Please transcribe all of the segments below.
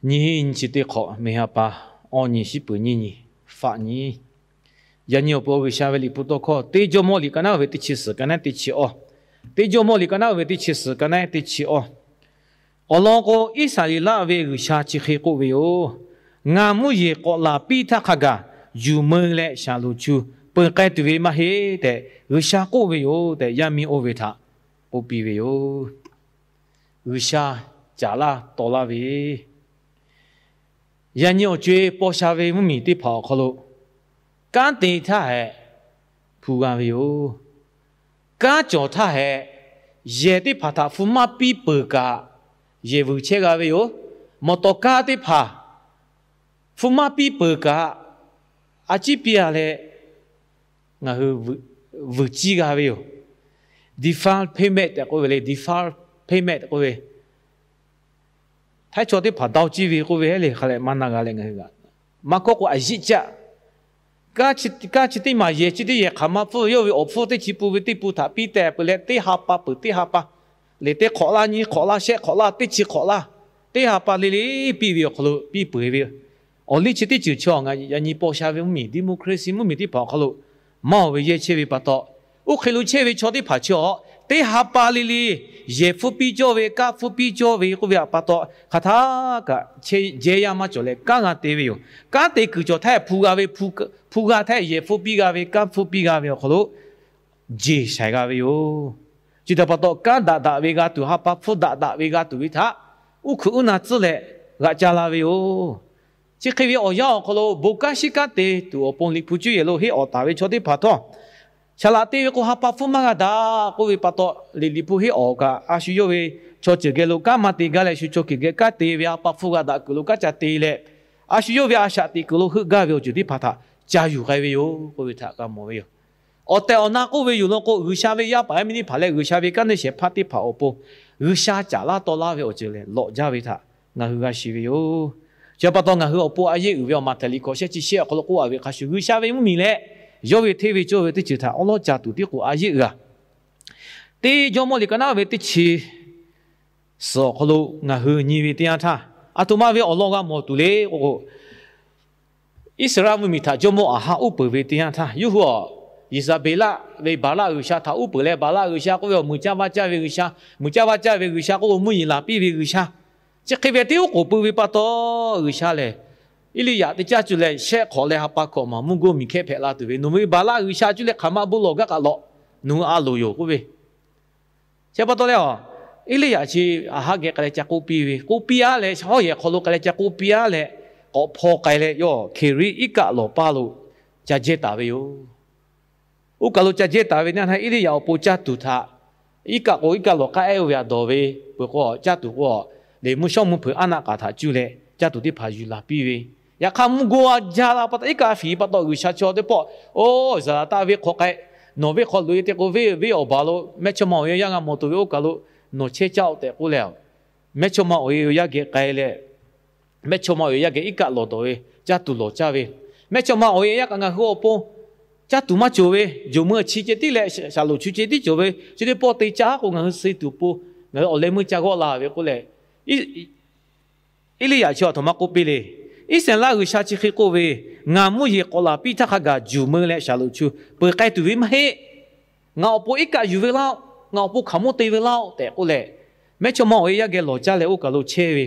Nyiˇ hinˉ nyiˇ chi teˇ hk'awꞈ, meˬ ha pa awˇ nyi, shiˉ peuˬ nyiˇ nyi, faˆ nyi. Yaꞈ nyi awˬ pon G'uiˬsha ve liꞈ hpu tawˇ hkawˇ, Teˇ Jawˇmawˇ liꞈ ka naˉ ve teˇ chi suhˍ ka naˉ teˇ chi awˇ, Teˇ Jawˇmawˇ liꞈ ka naˉ ve teˇ chi suhˍ ka naˉ teˇ chi awˇ, awˬ lawn k'o, Iˉsaˍreˍlaˆ ve G'uiˬsha chi hk'e k'oˆ ve yoˬ. Ngaˬ mvuhˇ yeˬ k'awꞈ laˬ piˇ htaˇ hk'a gaˬ, yuˬ meuˇ leh shaˍlonˍ chu peuˬ k'ai tuˬ ve maˇ heˆ tehꞈ G'uiˬsha k'oˆ ve yoˬ tehꞈ, yaˇ miˇ oˇ ve htaꞈ k'oˆ piˇ ve yoˬ. G'uiˬsha caˍ laˇ taw laˇ ve, yaꞈ nyi awˬ co-e paw sha ve mvuhˇmiˬ teˇ hpaˍ awˬ hk'aw lo, kanˉ te htaˇ hehꞈ hpu g'a ve yoˬ. Kanˉ cawˬ htaˇ hehꞈ yehˬ teˇ hpaˍ htaꞈ hpu maˇ piˇ peuˬ kaꞈ, yehˬ vuiˬ chehˇ g'a ve yoˬ. Mawˬ tawˍ kaˇ teˇ hpaˍ hpu maˇ piˇ peuˬ kaꞈ, a ciˉ piˇ a leh ngaˬ hui vuiˬ ciˇ g'a ve yoˬ. Deferred payment tehꞈ k'oˆ ve le, deferred payment tehꞈ k'oˆ ve, htaiˇ chaw teˇ hpaˍ dawˇ ciˇ ve k'oˆ ve heˆ le, hk'a leh maˇ na g'a leh ngaˬ hui g'a. Maˇ kawˆ k'o, a yiˆ caˆ, kanˉ chi teˇ maˬ yehˬ chi teˇ yehˬ hk'aˬ ma hpfuhˇ ve, yawˇ ve awˬ hpfuhˇ teˇ chi pun ve teˇ pun htaꞈ piˇ teh peuˬ leh, teˇ ha pa peuˬ teˇ ha pa, liꞈ teˇ hk'awꞈ laˇ, nyiˇ hk'awꞈ laˇ, shehˆ hk'awꞈ laˇ, teˇ chi hk'awꞈ laˇ, teˇ ha pa le le piˇ ve awˬ hk'aw lo piˇ peuˬ ve yoˬ. Awˬ liˇ chi teˇ ceuˬ chaw ngaˬ yaꞈ nyi paw sha ve mvuhˇmiˬ, democracy mvuhˇmiˬ teˇ hpaˍ awˬ hk'aw lo maˇ oˬ ve yehˇ chehˇ ve pa taw, oˇ hk'e lo chehˇ ve chaw teˇ hpaˍ chi awˬ teˇ ha pa le le yehˬ hpfuhˇ piˇ cawˇ ve, kanˉ hpfuhˇ piˇ cawˇ ve k'oˆ ve pa taw, hk'aˬ htaˇ kaꞈ jehˇ yaˇ maˇ cawˬ leh kanˉ g'a te ve yoˬ. Kanˉ te kuiˬ cawˬ htaˇ hpu g'a ve, hpu g'a htaˇ yehˬ hpfuhˇ piˇ g'a ve, kanˉ hpfuhˇ piˇ g'a ve awˬ hk'aw lo jeˬ shaiˍ g'a ve yoˬ. Chi htaꞈ pa taw, kanˉ daꞈ daꞈ ve g'a tuˬ, ha pa hpfuhˇ daꞈ daꞈ ve g'a tuˬ ve htaꞈ uˉ hkuiꞈ uˉ na tcuhˉ leh g'aꞈ ca la ve yoˬ. Chi hk'e ve awˬ yanˇ awˬ hk'aw lo bon kanˉ shiˉ kanˉ te tuˬ awˬ pon liꞈ hpu cuˇ yehˬ lo henˇ awˍ taˍ ve chaw teˇ hpaˍ htawˇ, Saˍ laꞈ te ve k'o, ha pa hpfuhˇ maˇ g'a daꞈ k'oˆ ve pa taw, liꞈ liꞈ hpu henˇ awˍ kaꞈ, a shu yawˇ ve chaw ceuˬ geh lo kanˉ maˇ te gaˇ leh, shu chaw kiˬ geh kanˉ te ve ha pa hpfuhˇ g'a daꞈ kuiˬ lo kanˉ ca te leh, a shu yawˇ ve a shaꞈ teꞈ kuiˬ lo heuˆ gaˇ ve awˬ ceuˬ teˇ hpaˍ htaꞈ ca yuˬ k'ai ve yoˬ k'oˆ ve htaꞈ g'a mawˬ ve yoˬ. Awˬ tehˬ awˬ na k'oˆ ve yoˬ lawn k'o, G'uiˬsha ve yaˇ paˍ yaˇ miˇ teˇ hpaˍ leh G'uiˬsha ve kanˉ neˇ shehˍ hpaˇ teˇ hpaˍ awˬ pon G'uiˬsha caˍ laˇ taw laˇ ve awˬ ceuˬ lehˬ lawꞈ jaˇ ve htaꞈ ngaˬ hui g'a shiˍ ve yoˬ. Chi pa taw, ngaˬ hui awˬ pon a yeˆ uiˍ ve awˬ Maꞈhtehˍ liꞈ hkawꞈ shehˆ chi shehˆ awˬ hk'aw lo k'oˆ a ve hk'a shuˍ, G'uiˬsha ve mvuhˇmiˬ leh yawˇ ve hteˇ ve cawˇ ve teˇ ceuˬ htaꞈ awˉ lawˉ ca tuˬ tiˉ k'o a yeˆ uiˍ a. Teˇ Jawˇmawˇ liꞈ ka naˉ ve teˇ chi suhˍ awˬ hk'aw lo ngaˬ hui nyi ve teˇ yanˇ htaˇ, aˬ htoꞈ ma ve awˬ lawn g'a mawˬ tuˬ le k'o k'o, Iˉsaˍreˍlaˆ mvuhˇmiˬ htaꞈ jawˇmawˇ Aˍhaˆ uˉ peunˍ ve teˇ yanˇ htaˇ, yawˇ hui awˬ Yeˍzaˍbeˍlaˆ ve Baˍlaˆ g'uiˬsha htaꞈ uˉ peunˍ leh, Baˍlaˆ g'uiˬsha k'oˆ ve awˬ muiˬ caˇ vaˇ caˇ ve g'uiˬsha, muiˬ caˇ vaˇ caˇ ve g'uiˬsha k'oˆ ve mvuhˇ yeˬ laˬ piˇ ve g'uiˬsha, chi hk'e ve teˇ oˉ k'oˍ pui ve pa taw, G'uiˬsha lehˬ Eˇliˇyaꞈ teˇ caˇ cuˇ leh shehˆ hk'awꞈ leh ha pa hkawꞈ maˬ mvuhˇ goˇ miˬ hkehˇ hpehꞈ la tuˬ ve, nawˬ hui ve Baˍlaˆ g'uiˬsha cuˇ leh hk'aˬ ma bon lawˬ gaˇ k'aꞈ lawꞈ, nawˬ hui a loˍ yoˬ k'oˆ ve. Chi pa taw leh, Eˇliˇyaꞈ chi Aˍhaˆ geh k'ai leh ca k'oˆ piˇ ve, k'oˆ piˇ a leh, hawˉ yehˬ hk'aw lo k'ai leh ca k'oˆ piˇ a leh, k'awꞈ hpaw k'ai leh, yawˇ Hkeˍriˆ iˉ kaˆ lawˬ paˇ lo ca jehˇ taˍ ve yoˬ. Oˇ kaˬ lo ca jehˇ taˍ ve teˇ yanˇ htaˇ, Eˇliˇyaꞈ awˬ pon caˇ tuˬ htaꞈ iˉ kaˆ k'o, iˉ kaˆ lawˬ k'aˉ ehˉ oˇ ve aꞈ dawˬ ve peuˬ k'o, caˇ tuˬ k'o, leˬ mvuhˇ shawˉ mvuhˇ hpeuꞈ aˉ naˆ k'aˍ htaꞈ cuˇ leh caˇ tuˬ teˇ hpaˍ yuˬ laˬ piˇ ve. Yaꞈ hk'aˇ, mvuhˇ goˇ a jaˇ la pa taw, iˉ kaˆ fiˍ pa taw, G'uiˬsha chaw teˇ pawˆ, Oˬ, Iˉsaˍreˍlaˆ taˆ venˇ hk'aw k'ai, nawˬ venˇ hk'aw loꞈ e te k'o, venˇ awˬ baˬ lo mehˇchawˇma awˬ e yaˇ g'a mawˬ tuˬ ve oˇ kaˬ lo nawˬ chehˇ caˇ-oˆ tehꞈ k'oˆ leh, mehˇchawˇma awˬ e yaˇ geh k'ai leh, mehˇchawˇma awˬ e yaˇ geh iˉ kaˆ lawˬ dawˬ ve, caˇ tuˬ lawˬ caˇ ve. Mehˇchawˇma awˬ e yaˇ kaꞈ ngaˬ hui awˬ pon caˇ tuˬ maˇ cawˬ ve, jawˬ meuˇ chi ceh tiˉ leh shaˍlonˍ chu ceh tiˉ cawˬ ve, chi teˇ pawˆ te caˇ k'o, ngaˬ hui suh tuˬ pon ngaˬ hui awˬ leh meuˇ ca g'awˆ la ve k'oˆ leh, Eˇliˇyaꞈ chi aˬ htoꞈ ma k'oˆ piˇ le. Iˉsaˍreˍlaˆ G'uiˬsha chi hk'e k'oˆ ve, Ngaˬ mvuhˇ yeˬ k'awꞈ laˬ piˇ htaˇ hk'a gaˬ juˬ meuˇ leh shaˍlonˍ chu peuˬ k'ai tuˬ ve maˇ heˆ. Ngaˬ awˬ pon iˉ kaˆ yuˬ ve laˇ-oˆ. Ngaˬ awˬ pon hkaoˍmonˇ te ve laˇ-oˆ tehꞈ k'oˆ leh, mehˇchawˇma awˬ e yaˇ geh lawˬ caˇ leh oˇ kaˬ lo chehˇ ve.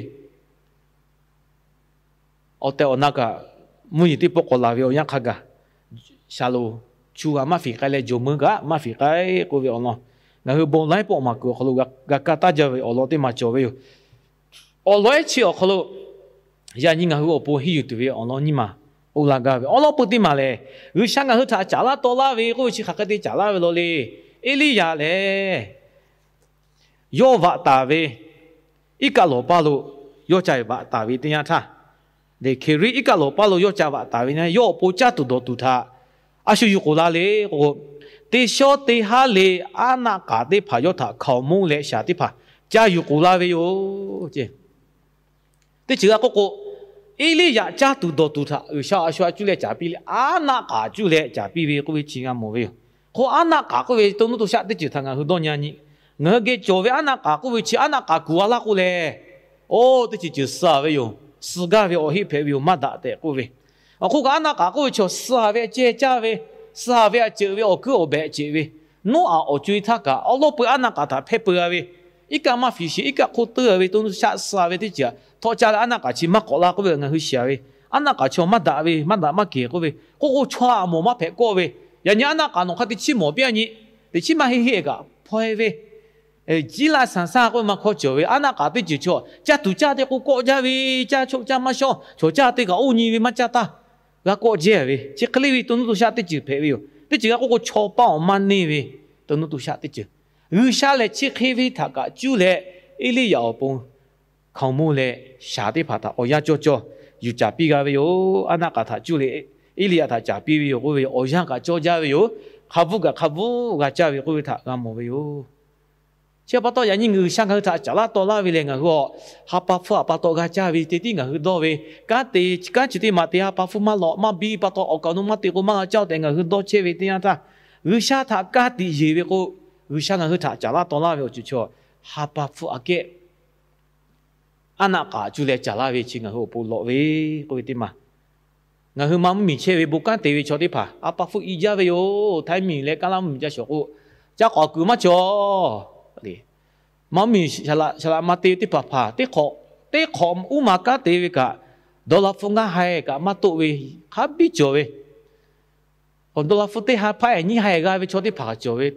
Awˬ tehˬ awˬ na kaꞈ, mvuhˇ yeˬ teˇ pawˆ k'awꞈ laˬ ve awˬ yanˇ hk'a gaˬ, shaˍlonˍ chu g'a maˇ fiˍ k'ai leh, jawˬ meuˇ kaꞈ maˇ fiˍ k'ai k'oˆ ve awˬ lawn, ngaˬ hui bon laiˉ pawˆ maˍ kuiˬ awˬ hk'aw lo g'a ka taˇ jaˇ ve awˬ lawn teˇ maˬ cawˬ ve yoˬ. Awˬ lawn ehˉ chi awˬ hk'aw lo yaꞈ nyi ngaˬ hui awˬ pon henˇ yuˬ tuˬ ve awˬ lawn nyiˇ maˬ k'oˆ laˇ gaˇ ve. Awˬ lawn pui teˇ maˬ lehˬ, G'uiˬsha ngaˬ hui htaꞈ caˍ laˇ taw laˇ ve k'oˆ ve chi hk'aˬ hk'e te caˍ laˇ ve law le. Eˇliˇyaꞈ lehˬ, yawˇ vaꞈ taˍ ve iˉ kaˆ lawˬ paˇ lo yawˇ ca vaꞈ taˍ ve teˇ yanˇ htaˇ, Hkeˍriˆ iˉ kaˆ lawˬ paˇ lo yawˇ ca vaꞈ taˍ ve na, yawˇ awˬ pon caˇ tuˬ dawˬ tuˬ htaꞈ a shu yuˬ k'oˍ la le k'o, teˇ shawˉ teˇ haˉ le aˉ naˆ k'aˍ teˇ hpaˍ yawˇ htaꞈ hkaoˍmonˇ leh shaˍ teˇ hpaˍ ca yuˬ k'oˍ la ve yoˬ. Teˇ ceuˬ g'a k'oˆ k'o, Eˇliˇyaꞈ caˇ tuˬ dawˬ tuˬ htaꞈ G'uiˬsha a shu a cuˇ leh caˍ piˇ leh, aˉ naˆ k'aˍ cuˇ leh caˍ piˇ ve k'oˆ ve chi g'a mawˬ ve yoˬ. Hk'o aˉ naˆ k'aˍ k'oˆ ve to nuˇ to shaˆ teˇ ceuˬ htaꞈ ngaˬ hui dawˇ nyi nyi. Ngaˬ hui geh cawˬ ve aˉ naˆ k'aˍ k'oˆ ve chi aˉ naˆ k'aˍ kuˬ a laˇ k'oˆ leh, oˇ teˇ ceuˬ ceuˬ suh ve yoˬ. suh gaˇ ve awˬ heˆ hpehꞈ ve yoˬ, maˇ daꞈ tehꞈ k'oˆ ve. Awˬ hk'oˆ kaꞈ aˉ naˆ k'aꞈ k'oˆ ve chaw, suh-a ve a ceh caˇ ve, suh-a ve a ceuˬ ve awˬ kuiˉ awˬ behꞈ ceꞈ ve, nawˉ-aꞈ awˬ co-e htaˇ kaꞈ awˉ lawˉ peu aˉ naˆ k'aꞈ htaꞈ hpehˇ peu-a ve, iˉ kaˆ maˇ fiˍ sheˍ, iˉ kaˆ hk'oˆ teuˇ-a ve to nuˇ to shaˆ suh-a ve teˇ ceuˬ htaꞈ htawˆ caˇ leh aˉ naˆ k'aꞈ chi maˇ k'awꞈ la k'oˆ ve ngaˬ hui shiˍ-a ve, aˉ naˆ k'aꞈ chaw maˇ daꞈ ve, maˇ daꞈ maˇ kehˬ k'oˆ ve, k'oˆ k'o chaw a moˍ maˇ hpehꞈ kawˆ ve, yaꞈ nyi aˉ naˆ k'aꞈ nawˬ hk'a teˇ chiˉ mawˬ piˇ-a nyi, teꞈ chiˉ maˇ heˆ heˆ kaꞈ hpaw-e ve, jiˇ laˇ sanˍ saˇ k'oˆ ve maˇ hkawˇ cawˬ ve, aˉ naˆ k'aꞈ teˇ ceuˬ chaw caˇ tuˬ caˇ te k'o kawˆ jaˇ ve, caˇ shawˆ caˇ maˇ shawˆ, chaw caˇ te kaꞈ oˇ nyi ve maˇ caˇ taˇ, g'a kawˆ jehˇ ve, chi hk'e le ve to nuˇ to shaˆ teˇ ceuˬ hpehꞈ ve yoˬ. Teˇ ceuˬ g'a k'oˆ k'o chaw paˇ awˬ maˇ neˇ ve to nuˇ to shaˆ teˇ ceuˬ. G'uiˬ sha lehˬ chi hk'e ve htaꞈ kaꞈ cuˇ leh Eˇliˇyaꞈ awˬ pon hkaoˍmonˇ leh shaˍ teˇ hpaˍ htaꞈ awˬ yanˇ cawˇ cawˇ yuˬ caˍ piˇ g'a ve yoˬ. Aˉ naˆ k'aꞈ htaꞈ cuˇ leh Eˇliˇyaꞈ htaꞈ caˍ piˇ ve yoˬ k'oˆ ve, awˬ yanˇ kaꞈ cawˇ jaˇ ve yoˬ. Hk'a bvuhˆ kaꞈ hk'a bvuhˆ g'a caˇ ve k'oˆ ve htaꞈ g'a mawˬ ve yoˬ. Chi pa taw yaꞈ nyi G'uiˬ sha ngaˬ hui htaꞈ caˍ laˇ taw laˇ ve lehˬ, ngaˬ hui awˬ ha pa hpfuhˇ htaꞈ pa taw g'a caˇ ve te tiˉ ngaˬ hui dawˇ ve, kanˉ te kanˉ chi teˇ maˬ te ha pa hpfuhˇ maˇ lawꞈ maˇ biˇ pa taw awˬ kaˍ awˬ nu maˇ te k'o maˇ g'a caˇ-oˬ tehꞈ ngaˬ hui dawˇ chehˇ ve teˇ yanˇ htaˇ, G'uiˬ sha htaꞈ ka tiꞈ yeˬ ve k'o, G'uiˬ sha ngaˬ hui htaꞈ caˍ laˇ taw laˇ ve awˬ ceuˬ chaw, ha pa hpfuhˇ aꞈ kehˉ aˉ naˆ k'aꞈ cuˇ leh caˍ laˇ ve chi ngaˬ hui awˬ pon lawꞈ ve k'oˆ ve teˇ maˬ. Ngaˬ hui maˇ mvuhˇ miˬ chehˇ ve bon kanˉ te ve chaw teˇ hpaˍ ha pa hpfuhˇ i jaˇ ve yoˬ. Htaiˇ miˬ leh kaˉ laˇ mvuhˇ miˬ ca shawˍ k'o, caˇ k'awꞈ kuiˬ maˇ cawˬ. Maˇ mvuhˇ miˬ shaˍ laꞈ maˇ te ve teˇ hpaˍ hpaˍ teˇ hk'awꞈ, teˇ hk'awꞈ uˉ ma kanˉ te ve kaꞈ, dawˇ laˇ hpfuhˇ ngaˇ ha kaꞈ maˇ toˆ ve hk'a biˇ cawˬ ve. Awˬ dawˇ laˇ hpfuhˇ teˇ ha hpaˇ-ehˍ nyiˇ ha-ehˍ g'a ve chaw teˇ hpaˍ cawˬ ve,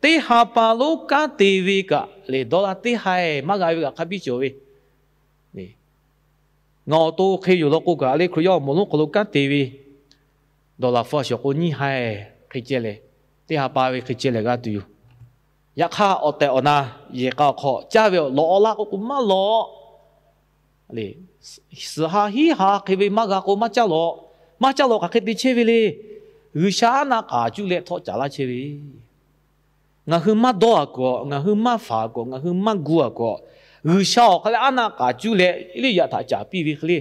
teˇ ha pa lonˉ kanˉ te ve kaꞈ lehˬ dawˇ laˇ teˇ ha-ehˍ maˇ g'a ve kaꞈ hk'a biˇ cawˬ ve. Ngaˬ awˬ to hk'e yoˬ law k'o kaꞈ, a leh Hkriꞈ yaˇ awˬ moˍ lonˉ hk'aw lo kanˉ te ve dawˇ laˇ hpfuhˇ a shawˍ k'o nyiˇ ha-ehˍ hk'e ceh lehˬ, teˇ ha pa ve hk'e ceh lehˬ g'a tuˬ yoˬ. Yaꞈ hk'aˇ awˬ tehˬ awˬ na yehˬ k'a awˬ hk'aw caˇ ve lawꞈ-aw laˇ k'oˆ k'o maˇ lawꞈ. Suhˍ ha hiˉ ha hk'e ve maˇ g'a k'o maˇ caˇ lawꞈ. Maˇ caˇ lawꞈ hk'aˬ hk'e te chehˇ ve le. G'uiˬ sha aˉ naˆ k'aꞈ cuˇ leh htawˆ caˍ laˇ chehˇ ve. Ngaˬ hui maˇ dawˇ-a kawꞈ, ngaˬ hui maˇ faˍ kawꞈ, ngaˬ hui maˇ gu-a kawꞈ, G'uiˬ sha awˬ hk'aˇ leh aˉ naˆ k'aꞈ cuˇ leh Eˇliˇyaꞈ htaꞈ caˍ piˇ ve hk'e le,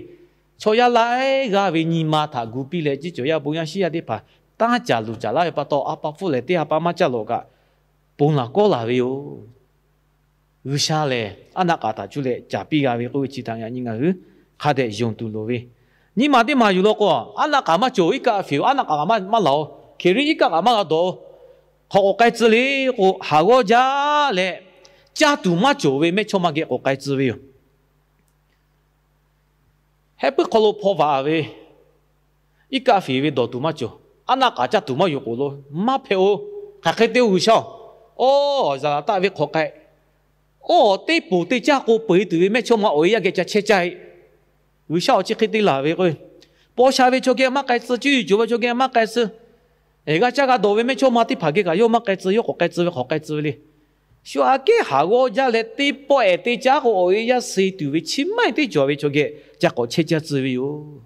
chaw yaˇ laiˉ g'aˇ ve nyi ma htaꞈ gu piˇ leh, ciˉ cawˬ yaˇ bon yaˇ shiˉ yaˇ teˇ hpaˍ tanˇ caˍ luˬ caˍ laˇ ve pa taw, ha pa hpfuhˇ lehˬ teˇ ha pa maˇ caˇ lawꞈ kaꞈ, ponˬ laˬ kawˉ laˬ ve yoˬ. G'uiˬ sha lehˬ aˉ naˆ k'aꞈ htaꞈ cuˇ leh caˍ piˇ g'a ve k'oˆ ve chi htaꞈ yaꞈ nyi ngaˬ hui hk'a dehꞈ yonˍ tuˬ loˍ ve. Nyiˇ maˬ teˇ maˬ yuˬ law k'o, aˉ naˆ k'aꞈ maˇ cawˬ, iˉ kaˆ fiˍ-oˬ, aˉ naˆ k'aꞈ maˇ lawꞈ-oˬ, hkeˍ riˉ iˉ kaˆ k'aꞈ maˇ g'a dawˬ-oˬ, hk'awꞈ k'awꞈ k'ai tcuh le k'o, haˍ g'awˇ jaˇ leh caˇ tuˬ maˇ cawˬ ve mehˇ chawˇ ma geh k'awꞈ k'ai tcuh ve yoˬ. Heh puiˉ hk'aw lo hpaw vaꞈ ve, iˉ kaˆ fiˍ ve dawˬ tuˬ maˇ cawˬ. Aˉ naˆ k'aꞈ caˇ tuˬ maˇ yuˬ k'oˍ lo, maˇ hpehꞈ-oˬ. Hk'aˬ hk'e te-o G'uiˬ sha-oˬ, oˇ zaˍ laꞈ taˆ ve hk'awꞈ k'ai, oˇ teˇ poˬ teˇ caˇ k'o peu-eˬ tuˬ ve mehˇ chawˇ ma awˬ e yaˇ geh ca chehˇ caˇ-e. G'uiˬ sha awˬ chi hk'e te laˬ ve k'o, paw sha ve chaw geh maˇ k'ai tcuh, cuˇ yiˍ cawˬ ve chaw geh maˇ k'ai tcuh, g'a caˇ g'a dawˬ ve mehˇ chawˇ ma teˇ hpaˍ geh kaꞈ yawˇ maˇ k'ai tcuh, yawˇ k'awꞈ k'ai tcuh ve hk'awꞈ k'ai tcuh ve le. Shu aꞈ kehˉ haˍ g'awˇ jaˇ leh teˇ pawˆ-ehˍ teˇ caˉ k'o awˬ e yaˇ suh tuˬ ve chi maˇ heˆ teˇ cawˬ ve chaw geh ca k'awꞈ chehˇ caˇ tcuh ve yoˬ.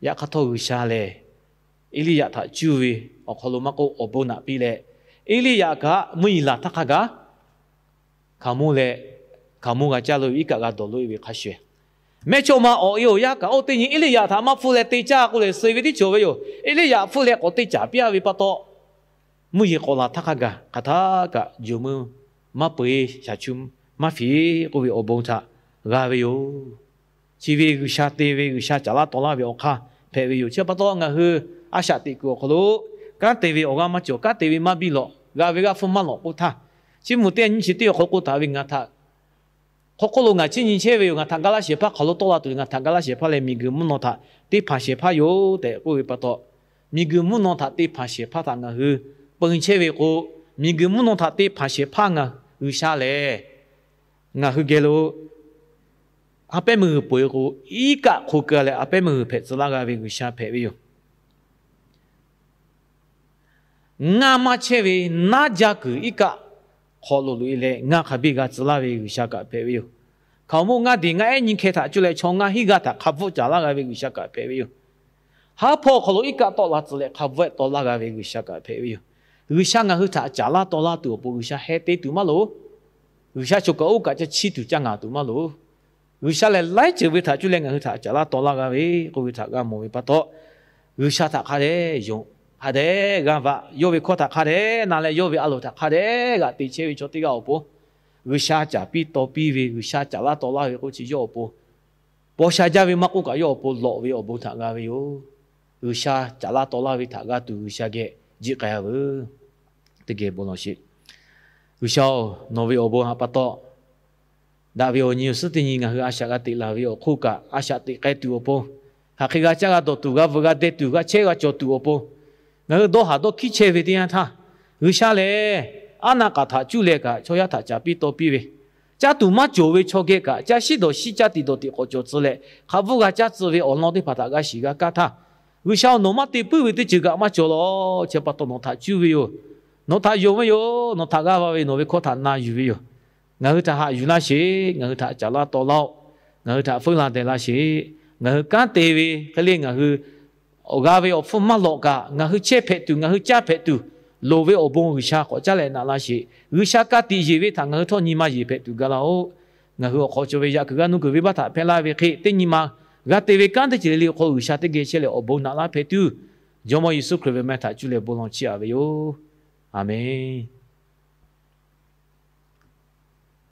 Yaꞈ hk'aˇ htawˇ G'uiˬ sha lehˬ, Eˇliˇyaꞈ htaꞈ cuˇ ve awˬ hk'aw lo maˇ k'oˆ, awˬ bon naꞈ piˇ leh, Eˇliˇyaꞈ kaꞈ mvuhˇ yeˬ laˬ htaˇ hk'a gaˬ hkaoˍmonˇ leh hkaoˍmonˇ g'a caˇ lo iˉ kaˆ g'a dawˬ lo-e ve hk'a shuˍ, mehˇ chawˇ ma awˬ e awˬ yaˇ kaꞈ oˇ teˇ nyi Eˇliˇyaꞈ htaꞈ maˇ hpfuhˇ leh te caˇ k'oˆ leh suh ve teˇ cawˬ ve yoˬ. Eˇliˇyaꞈ hpfuhˇ leh k'awꞈ te caˍ piˇ-a ve pa taw, mvuhˇ yeˬ k'awꞈ laˬ htaˇ hk'a gaˬ hk'aˬ htaˇ kaꞈ jawˬ meuˇ maˇ peu-eˬ shaˍ chu maˇ fiˍ k'oˆ ve awˬ bon htaꞈ g'a ve yoˬ. Chi ve G'uiˬ sha te ve, G'uiˬ sha caˍ laˇ taw laˇ ve awˬ hk'aˇ hpehꞈ ve yoˬ. Chi pa taw ngaˬ hui a shaꞈ teꞈ kuiˬ awˬ hk'aw lo, kanˉ te ve awˬ g'aˇ maˇ cawˬ, kanˉ te ve maˇ biˇ lawꞈ, g'a ve g'aˇ hpfuhˇ maˇ lawꞈ k'oˆ htaˇ, chi mvuhˇ teˇ nyi chi teˇ awˬ hk'aw lo k'oˆ taˍ ve, ngaˬ htaꞈ hk'aw hk'oˆ lo ngaˬ chiˇ nyi chehˇ ve yoˬ. Ngaˬ htaꞈ ga laˇ shehˍ hpaˇ hk'aˬ lo tawˆ la tuˬ le, ngaˬ htaꞈ ga laˇ shehˍ hpaˇ lehˬ miˬguiˬ mvuhˇ naw htaꞈ teˇ hpanˍ shehˍ hpaˇ yoˬ tehꞈ k'oˆ ve pa taw, miˬguiˬ mvuhˇ naw htaꞈ te hpanˍ shehˍ hpaˇ htaꞈ ngaˬ hui peu-eˬ chehˇ ve k'o, miˬguiˬ mvuhˇ naw htaꞈ te hpanˍ shehˍ hpaˇ ngaˬ G'uiˬ sha lehˬ, ngaˬ hui geh lo a pehˉ meuˇ g'uiˬ peu-eˬ k'o, iˉ kaˆ hk'o keu leh a pehˉ meuˇ g'uiˬ hpehꞈ tcuh laˇ g'a ve G'uiˬ sha hpehꞈ ve yoˬ. Ngaˇ maˇ chehˇ ve naˉ jaˇ kuiˬ iˉ kaˆ hk'aw lo loꞈ-e leh ngaˇ hk'a biˇ g'a tcuh laˇ ve G'uiˬ sha kaꞈ hpehꞈ ve yoˬ. Hkaoˍmonˇ ngaˇ diˬ ngaˇ ehˉ nyi hkeh htaꞈ cuˇ leh chaw ngaˇ hinˉ g'aˇ htaꞈ hk'a bvuhˆ caˍ laˇ g'a ve G'uiˬ sha kaꞈ hpehꞈ ve yoˬ. Haˉ hpawˇ awˬ hk'aw lo iˉ kaˆ tawˆ la tcuh leh hk'a bvuhˆ tawˆ laˇ g'a ve G'uiˬ sha kaꞈ hpehꞈ ve yoˬ. G'uiˬ sha ngaˬ hui htaꞈ caˍ laˇ taw laˇ tuˬ awˬ pon G'uiˬ sha heh te tuˬ maˇ loˍ. G'uiˬ sha chaw kaꞈ oˇ kaꞈ ca chiˇ tuˬ caˇ ngaˍ tuˬ maˇ loˍ. G'uiˬ sha lehˬ laiˉ ceuˬ ve htaꞈ cuˇ leh ngaˬ hui htaꞈ caˍ laˇ taw laˇ g'a ve k'oˆ ve htaꞈ g'a mawˬ ve pa taw, G'uiˬ sha htaꞈ hk'a dehꞈ yonˍ, hk'a dehꞈ g'a vaꞈ, yawˇ ve hkawˇ htaꞈ hk'a dehꞈ na leh yawˇ ve a loˍ htaꞈ hk'a dehꞈ g'aꞈ te chehˇ ve chaw teˇ g'aˇ awˬ pon, G'uiˬ sha caˍ piˇ taw piˇ ve, G'uiˬ sha caˍ laˇ taw laˇ ve k'oˆ chi yawˇ awˬ pon paw sha jaˇ ve maˇ k'oˆ kaꞈ, yawˇ awˬ pon lawꞈ ve awˬ bon htaꞈ g'a ve yoˬ. G'uiˬsha caˍ laˇ taw laˇ ve htaꞈ g'a tuˬ G'uiˬsha geh jiˆ k'ai-a veuˬ. Teˇ geh bon lawˬ sheˍ. G'uiˬsha-oˬ, nawˬ ve awˬ bon htaꞈ pa taw, daꞈ ve awˬ nyi awˬ suhˉ teˇ nyi ngaˬ hui a shaꞈ g'a teꞈ laˬ ve awˬ hk'oˆ kaꞈ, a shaꞈ teꞈ k'ai tuˬ awˬ pon, hk'aˬ hk'e g'a caˇ g'a dawˬ tuˬ, g'a veuꞈ g'a deh tuˬ, g'a chehˇ g'a cawˬ tuˬ awˬ pon, ngaˬ hui dawˇ haˍ dawˇ hkiˉ chehˇ ve teˇ yanˇ htaˇ, G'uiˬsha lehˬ, aˉ naˆ k'aꞈ htaꞈ cuˇ leh kaꞈ chaw yaˇ htaꞈ caˍ piˇ taw piˇ ve, caˇ tuˬ maˇ cawˬ ve chaw geh kaꞈ, caˇ shiˉ dawˬ shiˉ caˇ tiꞈ dawˬ tiꞈ k'awꞈ cawˬ tcuh leh, hk'a bvuhˇ g'a caˇ tcuh ve awˬ lawn teˇ hpaˍ htaꞈ g'a shiˍ g'a kaˇ htaˇ, G'uiˬsha-oˬ, nawˬ maˇ te puiˉ ve teˇ ceuˬ kaꞈ maˇ cawˬ lawˬ. Chi pa taw nawˬ htaꞈ cuˇ ve yoˬ. Nawˬ htaꞈ yonˍ ve yoˬ. Nawˬ htaꞈ g'a va ve, nawˬ ve hkawˇ htaꞈ na yuˬ ve yoˬ. Ngaˬ hui htaꞈ haꞈ yuˬ laˇ sheˍ. Ngaˬ hui htaꞈ caˍ laˇ taw laˇ-oˆ. Ngaˬ hui htaꞈ feuˉ la deh laˇ sheˍ. Ngaˬ hui kanˉ te ve hk'e le ngaˬ hui awˬ g'a ve awˬ hpfuhˇ maˇ lawꞈ kaꞈ, ngaˬ hui chehˇ hpehꞈ tuˬ, ngaˬ hui caˇ hpehꞈ tuˬ, loˍ ve awˬ bon G'uiˬsha k'awꞈ caˉ leh naꞈ laˇ sheˍ. G'uiˬsha ka tiꞈ yeˬ ve htaꞈ ngaˬ hui htawˇ nyi ma yeˬ hpehꞈ tuˬ ga laˇ-oˆ. Ngaˬ hui awˬ hk'aw cawˬ ve yaꞈ kuiˬ g'aˇ nuˇ kuiˬ venˇbaˆ htaꞈ hpehˇ laˇ ve hk'e, teˇ nyi ma g'a te ve kanˉ teˇ ceuˬ le le awˬ hk'aw G'uiˬsha teˇ geh chehˇ leh awˬ bon naꞈ laˇ hpehꞈ tuˬ, Jawˇmawˇ Yeˍsuˆ Hkriꞈ ve meh htaꞈ cuˇ leh bon lawˬ chiˇ aꞈ ve yoˬ. A menˬ.